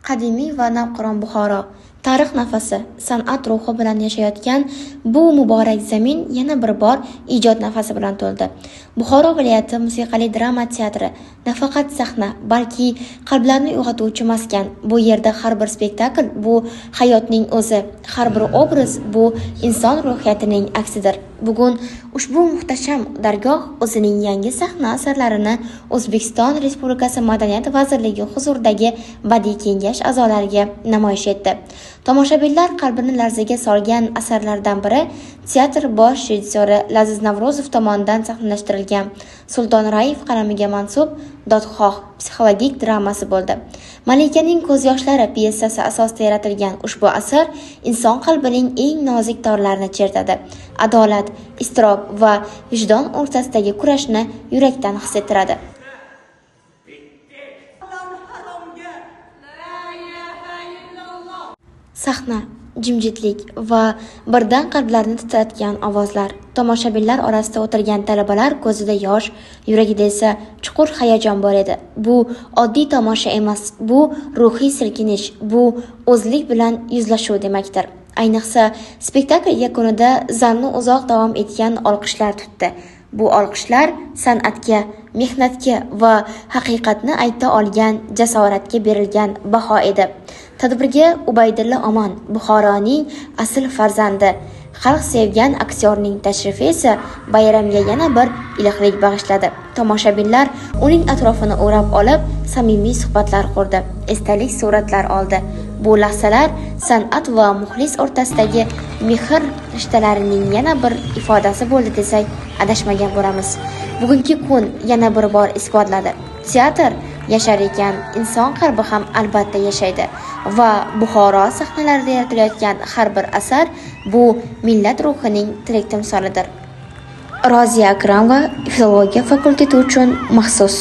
Qadimiy va navqiron Buxoro. Tarix nafasi, san'at ruhi bilan yashayotgan bu muborak zamin yana bir bor ijod nafasi bilan to'ldi. Buxoro viloyati musiqali drama teatri nafaqat sahna, balki qalblarni uyg'otuvchi maskan. Bu yerda har bir spektakl bu hayotning o'zi, har bir obraz bu inson ruhiyatining aksidir. Bugun ushbu muhtasham dargoh o'zining yangi sahna asarlarini O'zbekiston Respublikasi Madaniyat vazirligi huzuridagi Badiiy kengash a'zolariga namoyish etdi. Tomoshabinlar qalbini larzaga solgan asarlardan biri teatr bosh rejissyori Laziz Navro'zov tomonidan sahnalashtirilgan Sulton Rayev qalamiga mansub Dodxoh psixologik dramasi bo'ldi. Malikaning ko'z yoshlari pyesasi asosida yaratilgan ushbu asar inson qalbining eng nozik torlarini chertadi. Adolat, iztirob va vijdon o'rtasidagi kurashni yurakdan his ettiradi. Sahna, jimjitlik va birdan qalblarni titratgan ovozlar. Tomoshabinlar orasida o'tirgan talabalar ko'zida yosh, yuragida esa chuqur hayajon bor edi. Bu oddiy tomosha emas, bu ruhiy silkinish, bu o'zlik bilan yuzlashuv demakdir. Ayniqsa, spektakl yakunida zalni uzoq davom etgan olqishlar tutdi. Bu olqishlar san'atga, mehnatga va haqiqatni ayta olgan jasoratga berilgan baho edi. Tadbirga Ubaydulla Omon, Buxoroning asl farzandi, xalq sevgan aktyorning tashrifi esa bayramga yana bir iliqlik bag'ishladi. Tomoshabinlar uning atrofini o'rab olib, samimiy suhbatlar qurdi, esdalik suratlar oldi. Bu lahzalar san'at va muxlis o'rtasidagi mehr rishtalarining yana bir ifodasi bo'ldi desak, adashmagan bo'lamiz. Bugungi kun yana bir bor isbotladi. Teatr yashar ekan, inson qalbi ham albatta yashaydi va Buxoro sahnalarida yaratilayotgan har bir asar bu millat ruhining tirik timsolidir. Roziya Akramova, filologiya fakulteti uchun maxsus.